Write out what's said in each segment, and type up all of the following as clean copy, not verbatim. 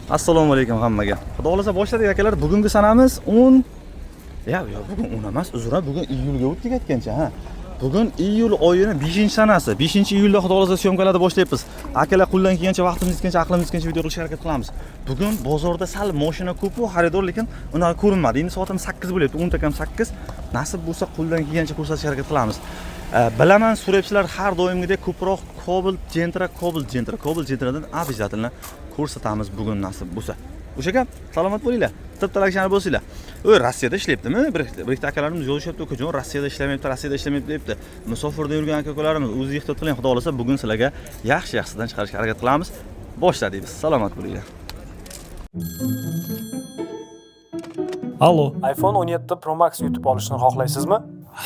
Assalomu alaykum hammaga. Xudo xohlasa, boshladik, akalar. Bugungi sanamiz 10, ya yo, bugun 10 emas, uzr, bugun iyulga o'tdik aytgancha, ha. Bugun iyul oyini 5-sanasi. 5-iyulda, xudo xohlasa, съёмка larni boshlayapmiz. Akalar, qo'ldan kelgancha, vaqtimiz yetgancha, aqlimiz yetgancha video qilishga harakat qilamiz. Bugun bozorda sal mashina ko'p-u, xaridor lekin unaqa ko'rinmadi. Endi soatimiz 8 bo'lyapti, 10 ta kam 8. Nasib bo'lsa, qo'ldan kelgancha ko'rsatishga harakat qilamiz. Bilaman, so'rayapsizlar har doimgidek ko'proq Cobalt Gentra, Cobalt Gentra, Cobalt Gentradan обязательно ko'rsatamiz bugun, nasib bo'lsa. O'sha gap, salomat bo'linglar. Bitta lakshani bo'lsanglar. O'y, Rossiyada ishlayaptimi? Bir ikkita akalarimiz yozishyapti, ukajon, Rossiyada ishlamayapti, Rossiyada ishlamayapti debdi. Musofirda yurgan aka ukalarimiz, o'zingiz ehtiyot qiling, xudo xohlasa, bugun sizlarga yaxshi yaxshisidan chiqarishga harakat qilamiz. Boshladik biz. Salomat bo'linglar. Allo. iPhone 17 Pro Max yutib olishni xohlaysizmi?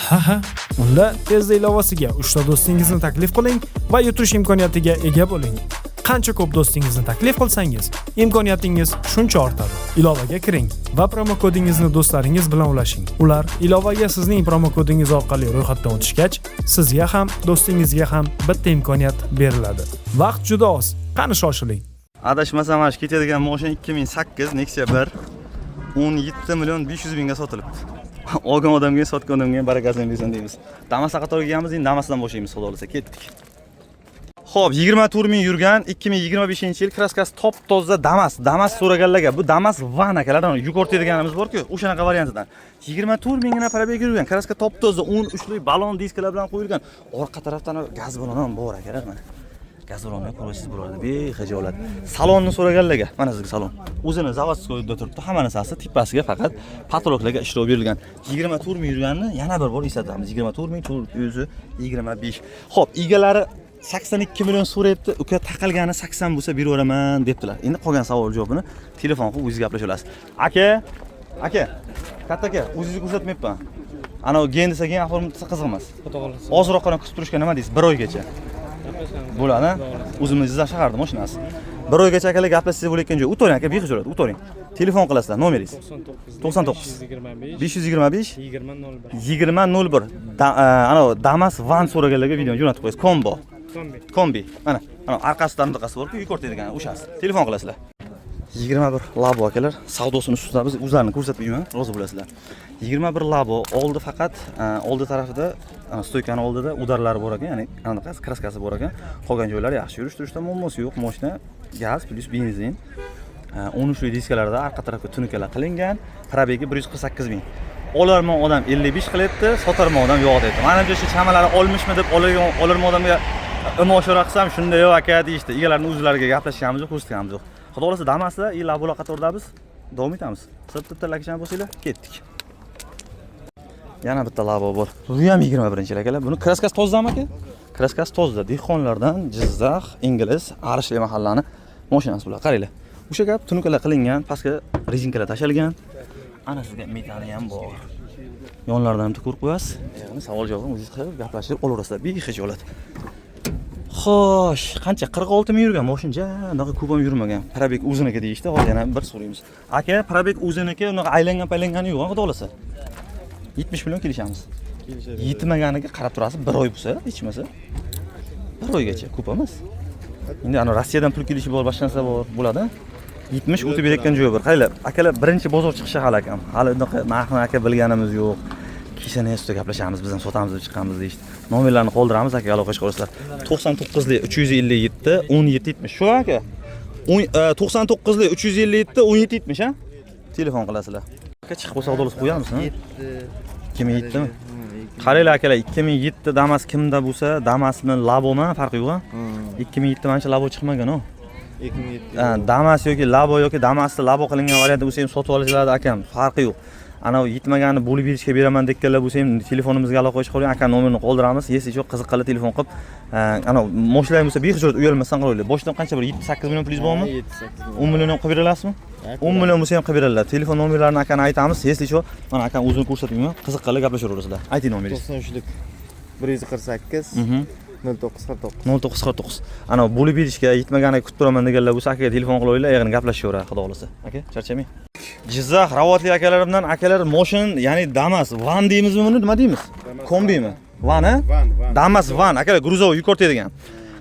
Ha. Unda tezda ilovasiga 3 ta do'stingizni taklif qiling va yutish imkoniyatiga ega bo'ling. Qancha ko'p do'stingizni taklif qilsangiz, imkoniyatingiz shuncha ortadi. Ilovaga kiring va promokodingizni do'stlaringiz bilan ulashing. Ular ilovaga sizning promokodingiz orqali ro'yxatdan o'tishgach, sizga ham, do'stingizga ham bitta imkoniyat beriladi. Vaqt juda oz. Qani, shoshiling. Adashmasam, mana shu ketadigan mashina 2008 Nexia 1, 17 million 500 mingga sotilibdi. Olgan odamga ham, sotgan odamga ham barakasini bersin deymiz. Damas qatoriga kelganmiz, endi Damasdan boshlaymiz, xudo xohlasa, ketdik. Xo'p, 24 ming yurgan, 2025-yil, краска si top toza Damas. Damas so'raganlarga bu Damas Van, akalar, yuk ortadiganimiz bor-ku, o'shanaqa variantidan. 24 minggina пробег yurgan, краска top toza, 13lik balon diskalar bilan qo'yilgan. Orqa tarafdan gaz baloni ham bor, akalar, mana. Gaz balonni ko'rasiz bo'ladi, bexijolat. Salonni so'raganlarga, mana sizga salon. O'zini заводской da turibdi, hamma narsasi tepasiga faqat потолок larga ishlov berilgan. 24 ming yurganini yana bir bor eslatamiz. 24 ming 425. Xo'p, egalari 82 million so'rayapti. Uka, taqalgani 80 bo'lsa beraveraman debdilar. Endi qolgan savol javobini telefon qilib o'zingiz gaplasha olasiz. Aka, aka, katta aka, o'zingizni ko'rsatmayapman. Anavi gen desa gen, оформить desa qiziq emas. Xudo xohlasa. Ozroqgina kutib turishga nima deysiz? Bir oygacha. Gaplashamiz. Bo'ladi. Xudo xohlasa. O'zimiz Jizzax shaharida mashinasi. Bir oygacha, akalar, gaplashsangiz bo'layotgan joy. O'tiring, aka, bexijolat, o'tiring. Telefon qilasizlar, nomeringiz. 99 99 525 525 20 01. 20 01. Anavi Damas Van so'raganlarga videoni jo'natib qo'yasiz. Combo. Kombi. Kombi. Mana, mana orqasidan bunaqasi bor-ku, yuk ortadigan o'shasi. Telefon qilasizlar. 21 Labo, akalar, savdosini ustida biz o'zlarini ko'rsatmayman, rozi bo'lasizlar. 21 Labo oldi faqat oldi tarafida, ana стойка ni oldida удар lari bor ekan, ya'ni anaqasi, краска si bor ekan. Qolgan joylari yaxshi, yurish turishda muammosi yo'q. Mashina gaz плюс benzin. 13 diskalarda arqa tarafga tunukalar qilingan. Пробег i 148 ming. Olarman odam 55 qilyapti, sotarman odam yo'q deyapti. Manimcha, shu chamalari olmishmi deb oladigan olarman odamga imo ishora qilsam, shunda yo'q, aka, deyishdi. Egalarini o'zlariga gaplashganimiz yo'q, ko'rsatganimiz yo'q. Xudo xohlasa, Damasda и Labola qatorida biz davom etamiz. Sizlar bitta lakishani bo'lsanglar, ketdik. Yana bitta Labo bor. Bu ham 21-yil, akalar. Buni краска si tozami, aka? Краска si toza. Dehqonlardan Jizzax, Ingliz, Arishli mahallani mashinasi bular. Qaranglar. O'sha gap, tunukalar qilingan, pastga резинка lar tashalgan. Ana sizga metali ham bor. Yonlaridan bitta ko'rib qo'yasiz. Ya'ni savol javobini o'zingiz qilib gaplashib olaverasizlar. Bexijolat. Xo'sh, qancha? 46 ming yurgan mashina, ja, unaqa ko'p ham yurmagan. Пробег o'ziniki deyishdi. Hozir yana bir so'raymiz. Aka, пробег o'ziniki, unaqa aylangan paylangani yo'q, xudo xohlasa. 70 million kelishamiz. Yetmaganiga qarab turasiz, bir oy bo'lsa, hech bo'lmasa. Bir oygacha, ko'p emas. Endi ana Rossiyadan pul kelishi bor, boshqa narsa bor, bo'ladi. 70 o'tib berayotgan joyi bor. Qaranglar, akalar, birinchi bozor chiqishi hali akam. Hali unaqa narxni, aka, bilganimiz yo'q. Kishini ustida gaplashamiz, biz ham sotamiz deb chiqqanmiz deyishdi. Nomerlarni qoldiramiz, aka, aloqa chiqarasizlar. 99lik 357 17 70. Shu, aka. 99lik 357 17 70, ha? Telefon qilasizlar. Aka, chiqib bo'lsa, xudo xohlasa, qo'yamiz, ha? 2007 mi? Qaranglar, akalar, 2007 Damas kimda bo'lsa, Damasmi, Labomi, farqi yo'q, ha? 2007 manimcha Labo chiqmagan, u. 2007. Ha, Damas yoki Labo yoki Damasni Labo qilingan varianti bo'lsa ham sotib olishadi, akam, farqi yo'q. Anavi yetmaganini bo'lib berishga beraman deganlar bo'lsa ham telefonimizga aloqa chiqaring, aka, nomerini qoldiramiz. Если что, qiziqqanlar telefon qilib, anavi mashinalar bo'lsa, bexijolat, uyalmasdan qilaylik. Boshidan qancha, bir 7-8 million pulingiz bormi? 7-8. 10 million ham qilib bera olasizmi? 10 million bo'lsa ham qilib beradilar. Telefon nomerlarini akani aytamiz. Если что, mana akam o'zini ko'rsatmayman. Qiziqqanlar gaplashaverasizlar. Ayting nomeringizni. 93lik 148 0949. 0949. Ana bo'lib berishga, yetmaganiga kutib turaman deganlar bo'lsa, akaga telefon qilaveringlar, oyog'ini gaplashaveradi, xudo xohlasa. Aka, charchamang. Jizzax Ravotli akalarimdan, akalar, moshin, ya'ni Damas Van deymizmi buni, nima deymiz? Kombimi? Van, a? Van, Van. Damas Van, akalar, грузовой yuk ortadigan.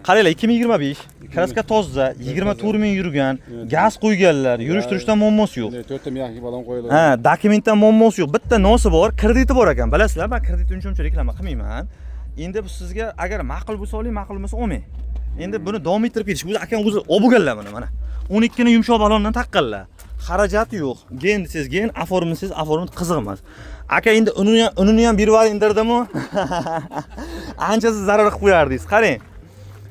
Qaranglar, 2025, краска toza, 24 ming yurgan, gaz qo'yganlar, yurish turishdan muammosi yo'q. To'rtta мягкий balon qo'yiladi. Ha, dokumentdan muammosi yo'q. Bitta nosi bor, krediti bor ekan. Bilasizlar, men kredit uncha-muncha reklama qilmayman. Endi bu sizga agar ma'qul bo'lsa oling, ma'qul bo'lmasa olmang. Endi buni davom ettirib ketish. Bu akam o'zi olib bo'lganlar buni mana. 12 ni yumshoq balondan taqqanlar. Xarajati yo'q. Gen desangiz gen, оформить desangiz оформить, qiziq emas. Aka, endi unini ham berib yuboring derdimu. Ancha siz zarar qilib qo'yardingiz. Qarang.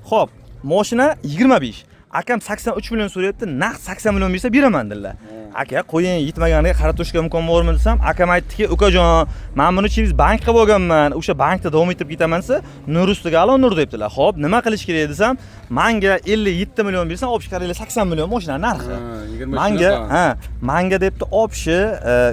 Xo'p, mashina 25. Akam 83 million so'rayapti, naqd 80 million bersa beraman dedilar. Aka, qo'ying, yetmaganiga qarab turishga imkon bormi desam, akam aytdiki, ukajon, men buni через bank qilib olganman, o'sha bankda davom ettirib ketaman desa, nur ustiga alo nur debdilar. Xo'p, nima qilish kerak desam, manga 57 million bersan, olib chiqaringlar, 80 million mashina narxi. Ha, 23 Manga, million. Ha, manga debdi, общий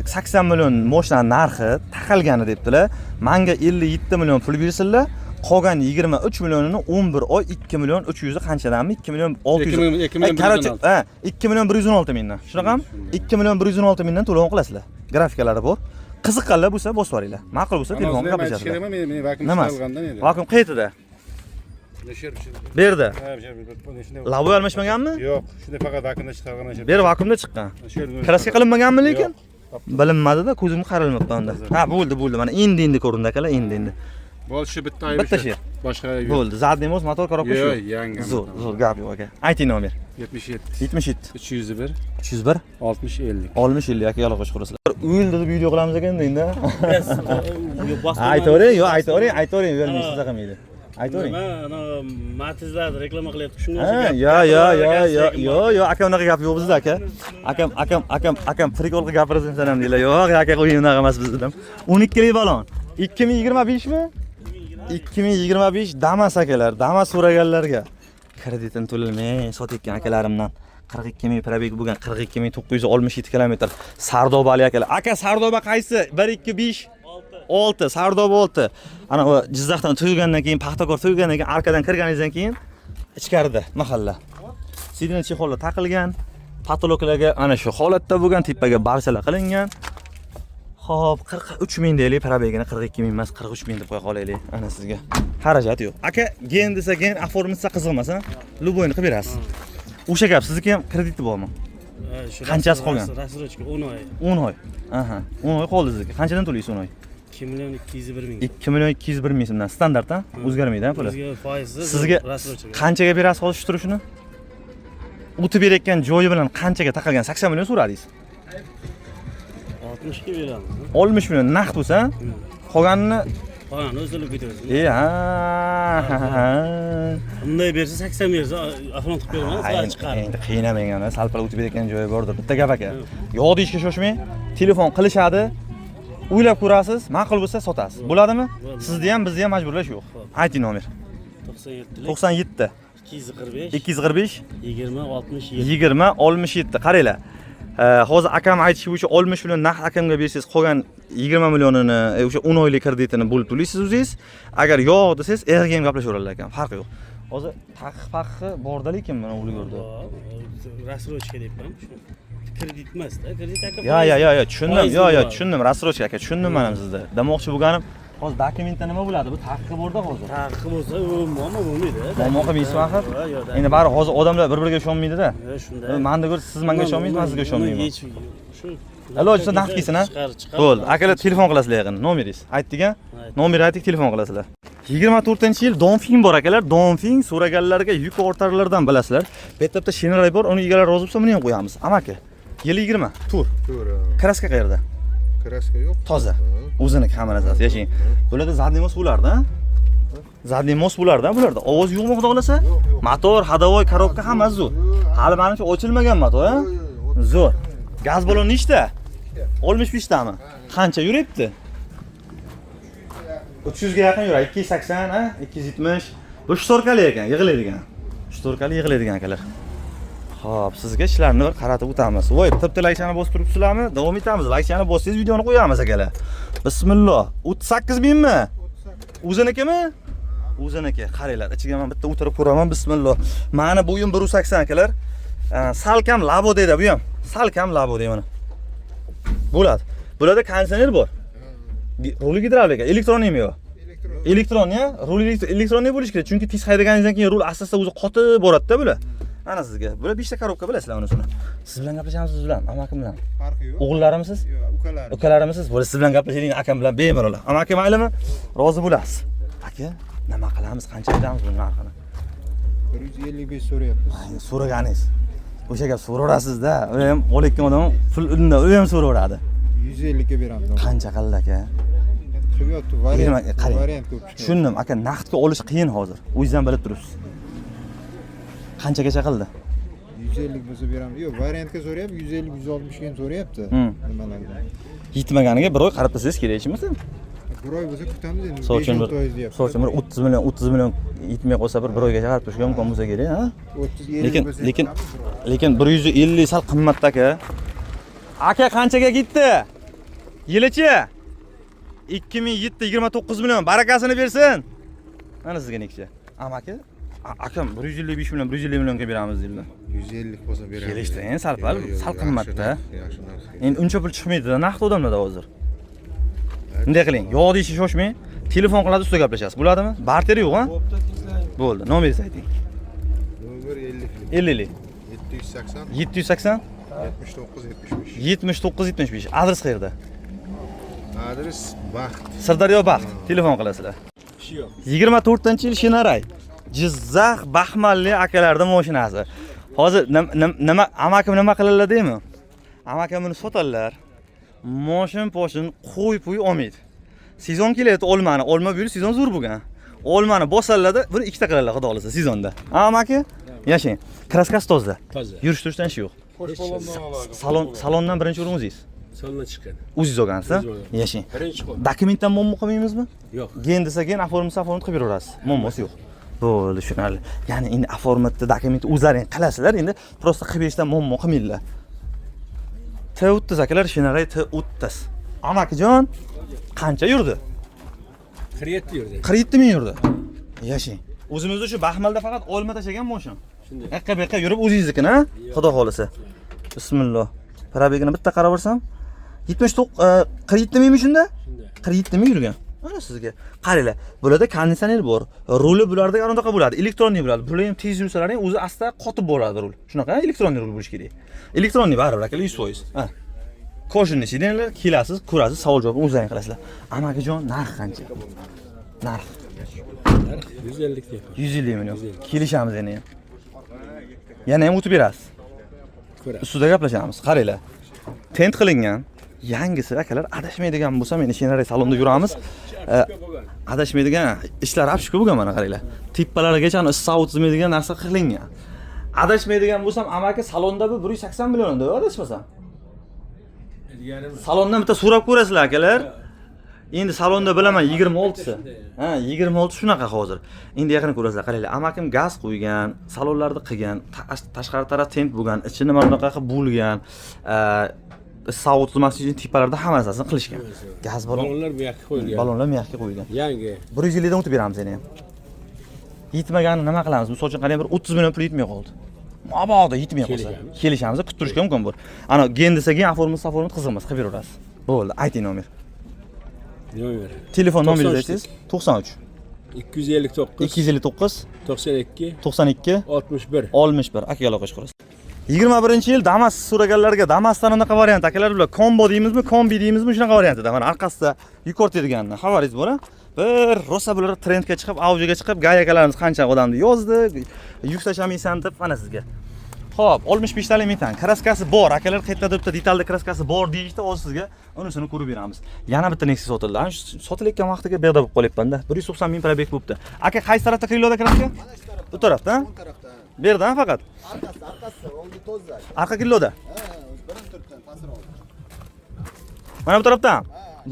80 million mashina narxi taqalgani debdilar. Manga 57 million pul bersinlar, qolgan 23 millionini 11 oy 2 million 300 qanchadanmi? 2 million 600. 2 million- 2 million Короче, 116. ha, 2 million 116 mingdan. Shunaqami? 2 million 116 mingdan to'lov qilasizlar. Grafikalari bor. Qiziqqanlar bo'lsa bosib yuboringlar. Ma'qul bo'lsa telefon Anasini qilib ham aytish gaplashasizlar. kerakmi? Men vakuum Nimasi? chiqarilgandan edi. Vakuum qayerda? Shu Bu yerda. Ha, shu shunday. Лобовой almashmaganmi? Yo'q, shunday faqat vakuumda chiqarilgan shu. Bu yer vakuumda chiqqan. Shu yerda. Краска qilinmaganmi lekin? Yo'q. Bilinmadida, ko'zimga qaralmabdi unda. Ha, bo'ldi, bo'ldi. Mana endi ko'rindi akalar, endi. Bo'ldi, shu bitta aybi. Bitta shu. sher. Boshqa aybi yo'q. Bo'ldi. Задний мост, motor, коробка shu. Yo'q, yangi. Zo'r, zo'r, gap yo'q aka. Ayting nomer. 77 77 301 301 60 50. 60 50 aka, yaloq qo'shib. O'ldi deb video qilamiz ekan endi. Aytavering, yo'q, aytavering, aytavering, uyalmaysiz, qilmaydi. Aytavering. Nima, ana Matizlarni reklama qilyapti, shunga Ha, o'xshab yo, yo, yo, yo, lekin yo, yo, aka, unaqa gap yo'q bizda aka. Akam прикол qilib gapirasan sen ham deylar. Yo'q, aka, qo'ying, unaqa emas bizda. 12 lik balon. 2025 mi? 2025 Damas akalar, Damas so'raganlarga kreditini to'lolmay sotayotgan akalarimdan 42 ming пробег bo'lgan, 42 967 kilometr. Sardobali akalar. Aka, Sardoba qaysi? 1 2 5 6, Sardoba 6. Ana u Jizzaxdan tugagandan keyin, Paxtakor tugagandan keyin, arkadan kirganingizdan keyin ichkarida mahalla. Сиденье чехол lar taqilgan, потолок larga ana shu holatda bo'lgan, tepaga barsalar qilingan. Xo'p, 43 ming deylik, пробег ini 42 ming emas, 43 ming deb qo'ya qolaylik. Ana sizga. Xarajat yo'q. Aka, gen desa gen, оформить desa qiziq emas, ha? Любой ni qilib berasiz. O'sha gap, sizniki ham krediti bormi? Ha, shu Qanchasi qolgan? Рассрочка 10 oy. 10 oy. Aha, 10 oy qoldi sizniki. Qanchadan to'laysiz 10 oy? 2 million 201 ming. 2 million 201 ming so'mdan. Standart, ha? O'zgarmaydi, ha, puli? O'zga foizsiz. Sizga рассрочка. qanchaga berasiz hozir shu turishini? O'tib berayotgan joyi bilan qanchaga taqalgan? 80 million so'radingiz. 60 ga beramiz. 60 million naqd bo'lsa, qolganini Qolganini o'zi to'lab ketaversin. E, ha. Ha. Bunday bersa, 80 bersa, оформить qilib beraman, Ha, sizlar endi chiqarib. Endi qiynamang, ana sal-pal o'tib berayotgan joyi bordir. Bitta gap aka. Yo'q deyishga shoshmang. Telefon qilishadi. O'ylab ko'rasiz, ma'qul bo'lsa sotasiz. Bo'ladimi? Bo'ladi. Sizni ham, bizni ham majburlash yo'q. Ayting nomer. 97 97 245 245 20 67. 20 67. Qaranglar. Hozir akam aytishi bo'yicha 60 million naqd akamga bersangiz, qolgan 20 millionini o'sha 10 oylik kreditini bo'lib to'laysiz o'zingiz. Agar yo'q desangiz, erga ham gaplashaveradilar ekan, farqi yo'q. Hozir taqiq paqiqi borda lekin mana ulgurdi. Рассрочка deyapman. Shu kredit emas-da, kredit aka. Yo, yo, yo, yo, tushundim. Foizi Yo, yo, bor. tushundim. Рассрочка aka, tushundim men ham sizni. Demoqchi bo'lganim, hozir dokumentda nima bo'ladi? Bu taqiqi borda hozir. Taqiqi bo'lsa, u muammo bo'lmaydi. Muammo qilmaysizmi axir? Yo'q, yo'q. Endi baribir hozir odamlar bir-biriga ishonmaydi-da. Yo'q, shunday. Manda ko'ra siz menga ishonmaysiz, men sizga ishonmayman. Shu Iloji bo'lsa naqd kelsin, ha? Chiqar, chiqar. Bo'ldi. Akalar, telefon qilasizlar yaqin. Nomeringiz. Aytdik, a? Nomer aytdik, telefon qilasizlar. 24-yil Dongfeng bor akalar. Dongfeng so'raganlarga yuk ortarlardan bilasizlar. Bu yerda bitta Shenray bor, uni egalari rozi bo'lsa, buni ham qo'yamiz. Amaki. Yili 20, tur. To'g'ri. Краска qayerda? Краска yo'q. Toza. O'ziniki hamma narsasi. Yashang. Bularda задний мост bo'lardi, ha? Задний мост bo'lardi, bularda. Ovoz yo'qmi, xudo xolasa? Motor, ходовой, коробка hammasi zo'r. Hali manimcha ochilmagan motor, ha? Zo'r. Gaz balon nechta? 65 tami? Qancha yuribdi? 300 ga yaqin yuradi. 280, ha? 270. Bu шторка li ekan, yig'iladigan. Шторка li yig'iladigan akalar. Xo'p, sizga ishlarni bir qaratib o'tamiz. Voy, bitta laykchani bosib turibsizlarmi? Davom etamiz. Laykchani bossangiz videoni qo'yamiz akalar. Bismillah. 38 mingmi? O'zinikimi? O'ziniki. Qaranglar, ichiga men bitta o'tirib ko'raman. Bismillah. Mani bo'yim 180 akalar. Salkam лабо deydi bu ham. Salkam лабо deydi mana. Bo'ladi. Bularda konditsioner bor. Ruli gidravlika, elektron yo'q. Elektron. Elektron, ya? Rul электронный bo'lishi kerak, chunki tez haydaganingizdan keyin rul asta-asta o'zi qotib boradi-da bular. Ana sizga. Bular 5 ta коробка, bilasizlar unisini. Siz bilan gaplashamiz, siz bilan, amakim bilan. Farqi yo'q. O'g'illarimisiz? Yo'q, ukalarim. Ukalarimisiz? Bo'ldi, siz bilan gaplashaylik, akam bilan bemalol. Amaki maylimi? Rozi bo'lasiz. Aka, nima qilamiz? Qancha beramiz buni narxini? 155 so'rayapmiz. Ay, so'raganingiz. O'sha gap so'raverasiz-da. U ham olayotgan odam pul unda, u ham so'raveradi. 150 ga beramiz. Qancha qildi aka? Qilib yotdi, variant. Qarang. Variant ko'p chiqadi. Tushundim aka, naqdga olish qiyin hozir. O'zingiz ham bilib turibsiz. Qanchagacha qildi? 150 bo'lsa beramiz. Yo'q, variantga so'rayapti, 150 160 ga ham so'rayapti. Hmm. Nimalardan. Yetmaganiga bir oy qarab tursangiz kerak eshimiz? Bir oy bo'lsa kutamiz endi. Misol uchun bir 5-6 oy deyapti. Misol uchun bir 30 million, 30 million yetmay qolsa bir oygacha qarab turishga imkon bo'lsa kerak, ha? 30 50 Lekin bo'lsa lekin kutamiz bir oy. Lekin 150 sal qimmatda aka. Aka, qanchaga ketdi? Yilichi? 2007, 29 million. Barakasini bersin. Mana sizga necha? Amaki, akam 155 million, 150 millionga beramiz deydilar. 150 bo'lsa beramiz. Kelishdi, endi sal-pal, Yo'q, yo'q, sal yaxshi qimmatda. narx, yaxshi narx. Endi uncha pul chiqmaydi naqd odamlarda hozir. Bunday qiling, yo'q deyishga shoshmang. Telefon qiladi, ustida gaplashasiz. Bo'ladimi? Barter yo'q, ha? Bo'ldi. Nomeringizni ayting. Nomer 50. 50 780 780 79 75. 79 75. Adres qayerda? Adres Baxt. Sirdaryo Baxt. Telefon qilasizlar. 24-yil Shinaray. Jizzax Baxmalli akalarning mashinasi. Hozir nima amakim nima qiladilar deymi? Amakim buni sotadilar. Moshin poshin qo'y puy olmaydi. Sezon kelyapti olmani. Olma bu yil sezon zo'r bo'lgan. Olmani bosadilarda, buni ikkita qiladilar xudo xohlasa sezonda. Amaki, yashang. Краска si toza. Toza. Yurish turishdan ishi yo'q. Salondan birinchi o'rin o'zingiz. Salondan chiqqan. O'zingiz olgansiz, O'zim olgan. Yashang. Birinchi qo'l. Dokumentdan muammo qilmaymizmi? Yo'q. Gen desa gen, оформить desa оформить qilib beraverasiz. Muammosi yo'q. Bo'ldi, tushunarli. Ya'ni endi оформить dokumentni o'zlaring qilasizlar, endi просто qilib berishdan muammo qilmanglar. T30 akalar, Shineray T30. Amakijon, qancha yurdi? 47 yurdi. 47 ming yurdi. Yashang. O'zimizda shu Baxmalda faqat olma tashlagan moshin. Shunday. Yoqqa bu yoqqa yurib o'zingiznikini, ha? Xudo xohlasa. Bismillah. Пробег ini bitta qarab borsam, 79 47 mingmi shunda? Shunday. 47 ming yurgan. Mana sizga. Qaranglar, bularda konditsioner bor. Ruli bularda anaqa bo'ladi, электронный bo'ladi. Bular ham tez yursalar ham o'zi asta qotib boradi rul. Shunaqa электронный rul bo'lishi kerak. Электронный baribir akalar 100%. Ha. Кожаный сиденье lar, kelasiz, ko'rasiz, savol javob o'zlaring qilasizlar. Amakijon, narx qancha? Narx Narx 150 deyapman. 150 million. Kelishamiz yana ham. Yana ham o'tib berasiz. Ko'ramiz. Ustida gaplashamiz. Qaranglar. Tint qilingan. Yangisi akalar, adashmaydigan bo'lsam, endi Shenare salonda yuramiz. Adashmaydigan ishlar обшивка bo'lgan, mana qaranglar. Tepalargacha issiq o'tkazmaydigan narsa qilingan. Adashmaydigan bo'lsam, amaki, salonda bu 180 million edi, adashmasam. Salondan bitta so'rab ko'rasizlar akalar. Endi salonda bilaman 26si. Ha, 26 shunaqa hozir. Endi yaqin ko'rasizlar, qaranglar. Amakim gaz qo'ygan, salonlarda qilgan, tashqari taraf tint bo'lgan, ichi nima bunaqa qilib bo'lgan. Issiq o'tkazmaslik uchun tepalarda hamma narsasini qilishgan. Gaz balon, Balonlar bu yoqqa qo'yilgan. Balonlar bu yoqqa qo'yilgan. Yangi. 150 dan o'tib beramiz yana ham. Yetmaganini nima qilamiz? Misol uchun qarang, bir 30 million pul yetmay qoldi. Mabodo yetmay qolsa. Kelishamiz. Kelishamiz, kutib turishga imkon bor. Ana gen desa gen, оформить оформить qiziq emas, qilib beraverasiz. Bo'ldi, ayting nomer. Nomer. Telefon nomeringizni aytsangiz: 93 259 259 92 92 61. 61. Akaga aloqa qilasiz. 21-yil Damas so'raganlarga Damasdan anaqa variant akalar, bular kombo deymizmi, kombi deymizmi, shunaqa variantida. Mana orqasida yuk ortadiganini xabaringiz bor, a? Bir rosa bular trendga chiqib, avjiga chiqib, gay akalarimiz qancha odamni yozdi, yuk tashlamaysan deb, mana sizga. Xo'p, 65 talik metan, краска si bor. Akalar qayerdadir bitta detalda краска si bor deyishdi, hozir sizga unisini ko'rib beramiz. Yana bitta Nexia sotildi. Ana shu sotilayotgan vaqtiga bu yoqda bo'lib qolyapman-da. 190 ming пробег bo'libdi. Aka, qaysi tarafda крыло da краска? Bu tarafda, ha? Tarafda. Bu yerdan faqat. Arkasi, arkasi, oldi toza. Arqa крыло da. Ha, o'zi birinchi turibdan pastroq. Mana bu tarafdan.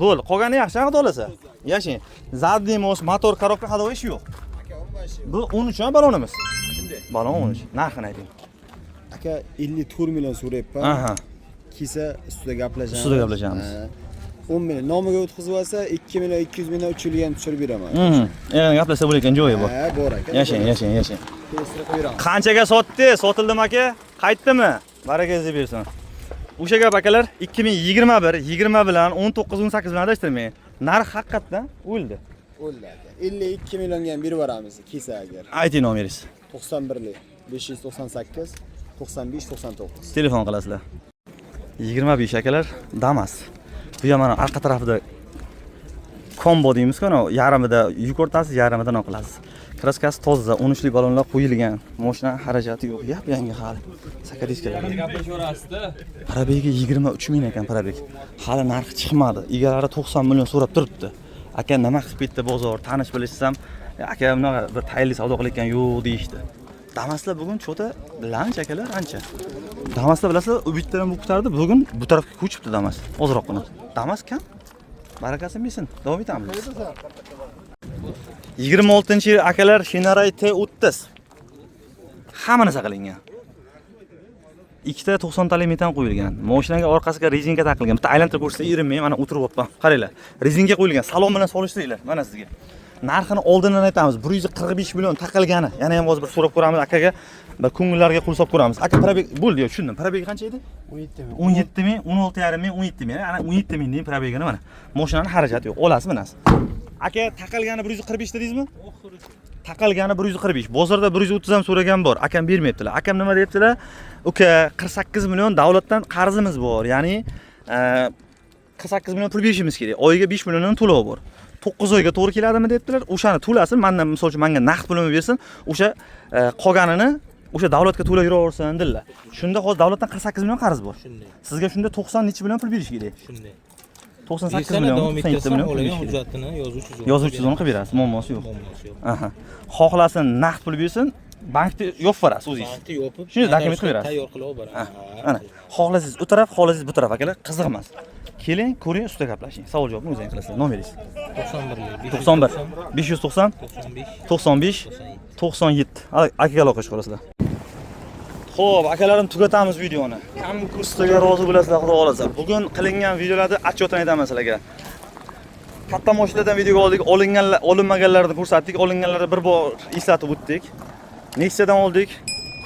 Bo'ldi, qolgani yaxshi, xudo xohlasa. Yashang. Задний мост, motor, коробка, ходовой ishi yo'q. Aka, umuman ishi yo'q. Bu 13 ha balonimiz. Balon 13. Narxini ayting. Aka, 54 million so'rayapman. Kelsa ustida gaplashamiz. Ustida gaplashamiz. Ha. 10 million nomiga o'tkazib olsa 2 million 200 mingdan 3 yilga ham tushirib beraman. Endi gaplashsa bo'layotgan joyi bor. Ha, bor aka. Yashang, yashang, yashang. Kelishtirib qo'yamiz. Qanchaga sotdi? Sotildimi aka? Qaytdimi? Barakangizni bersin. O'sha gap akalar, 2021, 20 bilan 19, 18 bilan adashtirmang. Narx haqiqatdan o'ldi. O'ldi aka. 52 millionga ham berib yuboramiz, kelsa agar. Ayting nomeringiz. 91 598 95 99. Telefon qilasizlar. 25 akalar, Damas. Bu ham mana orqa tarafida kombo deymiz-ku, ana yarmida yuk ortasiz, yarmida nima qilasiz. Краска si toza, 13lik ballonlar qo'yilgan. Mashina xarajati yo'q, yap-yangi hali. Sakadiskalar. Пробег i 23 ming ekan пробег. Hali narxi chiqmadi. Egalari 90 million so'rab turibdi. Aka, nima qilib ketdi bozor? Tanish bilishsam, aka bunaqa bir tayinli savdo qilayotgan yo'q deyishdi. Damaslar bugun чё-то lanch akalar ancha. Damaslar bilasizlar, u bittadan bu ko'tardi, bugun bu tarafga ko'chibdi Damas. Ozroqgina. Damas kam. Barakasini bersin. Davom etamiz. 26-yil akalar, Shineray T30. Hamma narsa qilingan. Ikkita 90 talik metan qo'yilgan. Mashinaga orqasiga rezinka taqilgan. Bitta aylantirib ko'rsa erinmay, mana o'tiryapman. Qaranglar. Rezinka qo'yilgan. Salon bilan solishtiringlar. Mana sizga. Narxini oldindan aytamiz. 145 million taqilgani. Yana ham hozir bir so'rab ko'ramiz akaga. Bir ko'ngillarga qo'l solib ko'ramiz. Aka, пробег bo'ldi, yo, tushundim. Пробег qancha edi? 17 ming. 17 ming, 16,5 ming, 17 ming. Ana 17 ming deng пробег ini mana. Mashinani xarajati yo'q. Olasiz minasiz. Aka, taqilgani 145 dedingizmi? Taqalgani 145. Bozorda 130 ham so'ragan bor. Akam bermayaptilar. Akam nima deyaptilar? Uka, 48 million davlatdan qarzimiz bor. Ya'ni 48 million pul berishimiz kerak. Oyiga 5 milliondan to'lov bor. 9 oyga to'g'ri keladimi debdilar. O'shani to'lasin, mandan misol uchun menga naqd pulini bersin, o'sha qolganini o'sha davlatga to'lab yuraversin dedilar. Shunda hozir davlatdan 48 million qarz bor. Shunday. Sizga shunda 90 necha million pul berish kerak. Shunday. 98 Bersana, million, davom 97 ettirsam million pul olgan berish kerak. hujjatini yozuv chizuvini Yozuv chizuvini qilib berasiz, muammosi yo'q. Muammosi yo'q. Aha. Xohlasin naqd pul bersin, bankda yopib berasiz o'zingiz. Bankda yopib, Shunday dokument qilib berasiz. Tayyor qilib olib Ha, beraman. ana, xohlasangiz u taraf, xohlasangiz bu taraf akalar, qiziq emas. Keling, ko'ring, ustida gaplashing. Savol javobni o'zingiz qilasizlar. Nomeringiz? 91 91 590 95 95 97. Akaga aloqa qilasizlar. Xo'p, akalarim, tugatamiz videoni. Kam kursiga rozi bo'lasizlar, xudo xohlasa. Bugun qilingan videolarda отчет ini aytaman sizlarga. Katta mashinalardan videoga oldik, olinganlar, olinmaganlarni ko'rsatdik, olinganlarni bir bor eslatib o'tdik. Nexia'dan oldik,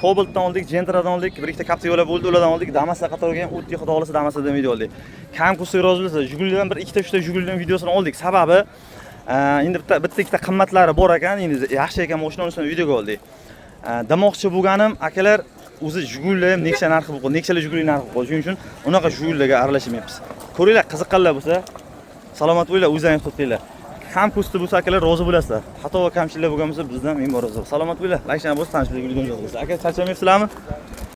Cobaltdan oldik, Gentradan oldik, bir ikkita Captivalar bo'ldi, ulardan oldik, Damaslar qatoriga ham o'tdik, xudo xohlasa Damaslardan video oldik. Kam kursiga rozi bo'lasizlar. Jigulidan bir ikkita, uchta Jigulidan videosini oldik. Sababi endi bitta ikkita qimmatlari bor ekan, endi yaxshi ekan mashina, unisini videoga oldik. Demoqchi bo'lganim, akalar, o'zi Jigulilar ham Nexia narxi bo'ldi, Nexialar Jiguli narxi bo'ldi. Shuning uchun unaqa Jigulilarga aralashmayapmiz. Ko'ringlar, qiziqqanlar bo'lsa, salomat bo'linglar, o'zlaringiz ehtiyot. Kam ko'sti bo'lsa akalar, rozi bo'lasizlar. Xato va kamchiliklar bo'lgan bo'lsa, bizdan ming bor uzr. Salomat bo'linglar. Like bo'lsa, tanishlik. Aka, charchamayapsizlarmi?